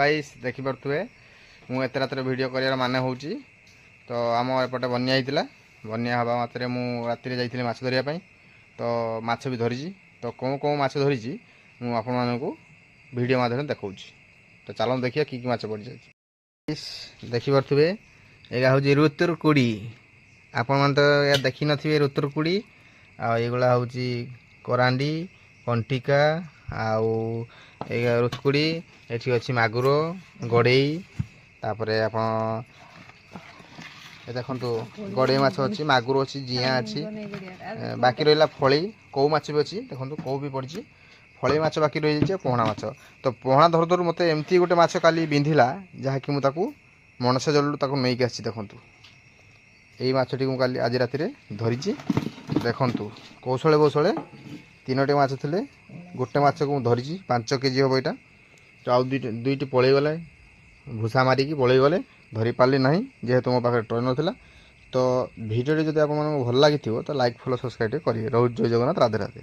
Guys, ଦେଖିପାରୁଥିବେ, ମୁଁ ଏତେ ରାତିରେ ଭିଡ଼ିଓ କରିବାର ମାନେ ହେଉଛି ତ ଆମ ଏପଟେ ବନ୍ୟା ହେଇଥିଲା। ବନ୍ୟା ହେବା ମାତ୍ରେ ମୁଁ ରାତିରେ ଯାଇଥିଲି ମାଛ ଧରିବା ପାଇଁ। ତ ମାଛ ବି ଧରିଛି। ତ କେଉଁ କେଉଁ ମାଛ ଧରିଛି, ମୁଁ ଆପଣମାନଙ୍କୁ ଭିଡ଼ିଓ ମାଧ୍ୟମରେ ଦେଖାଉଛି। ତ ଚାଲନ୍ତୁ ଦେଖିବା କି କି ମାଛ ପଡ଼ିଯାଇଛି। ଦେଖିପାରୁଥିବେ, ଏଇଟା ହେଉଛି ରୁତୁରକୁଡ଼ି। ଆପଣମାନେ ତ ଏହା ଦେଖିନଥିବେ ରୁତୁରକୁଡ଼ି। ଆଉ ଏଇଗୁଡ଼ା ହେଉଛି କରାଣ୍ଡି, କଣ୍ଟିକା ଆଉ ଏଇ ରୁତକୁଡ଼ି। ଏଠି ଅଛି ମାଗୁର, ଗଡ଼େଇ। ତାପରେ ଆପଣ ଏ ଦେଖନ୍ତୁ, ଗଡ଼େଇ ମାଛ ଅଛି, ମାଗୁର ଅଛି, ଜିଆଁ ଅଛି। ବାକି ରହିଲା ଫଳି, କଉ ମାଛ ବି ଅଛି। ଦେଖନ୍ତୁ, କଉ ବି ପଡ଼ିଛି। ଫଳି ମାଛ ବାକି ରହିଯାଇଛି ଆଉ ପହଣା ମାଛ। ତ ପହଣା ଧରୁ ଧରୁ ମୋତେ ଏମିତି ଗୋଟେ ମାଛ କାଲି ବିନ୍ଧିଲା, ଯାହାକି ମୁଁ ତାକୁ ମଣସା ଜଲରୁ ତାକୁ ନେଇକି ଆସିଛି। ଦେଖନ୍ତୁ, ଏଇ ମାଛଟିକୁ ମୁଁ କାଲି ଆଜି ରାତିରେ ଧରିଛି। ଦେଖନ୍ତୁ, କୌଶଳେ କୌଶଳେ ତିନୋଟି ମାଛ ଥିଲେ, ଗୋଟେ ମାଛକୁ ମୁଁ ଧରିଛି। 5 କେଜି ହେବ ଏଇଟା। ତ ଆଉ ଦୁଇଟି ଦୁଇଟି ପଳେଇଗଲେ, ଭୁଷା ମାରିକି ପଳେଇଗଲେ, ଧରିପାରିଲି ନାହିଁ, ଯେହେତୁ ମୋ ପାଖରେ ଟ୍ରୟ ନଥିଲା। ତ ଭିଡ଼ିଓଟି ଯଦି ଆପଣମାନଙ୍କୁ ଭଲ ଲାଗିଥିବ, ତ ଲାଇକ୍, ଫଲୋ, ସବସ୍କ୍ରାଇବ୍ ଟିକେ କରିବେ। ରହୁଛି, ଜୟ ଜଗନ୍ନାଥ, ରାଧେ ରାଧେ।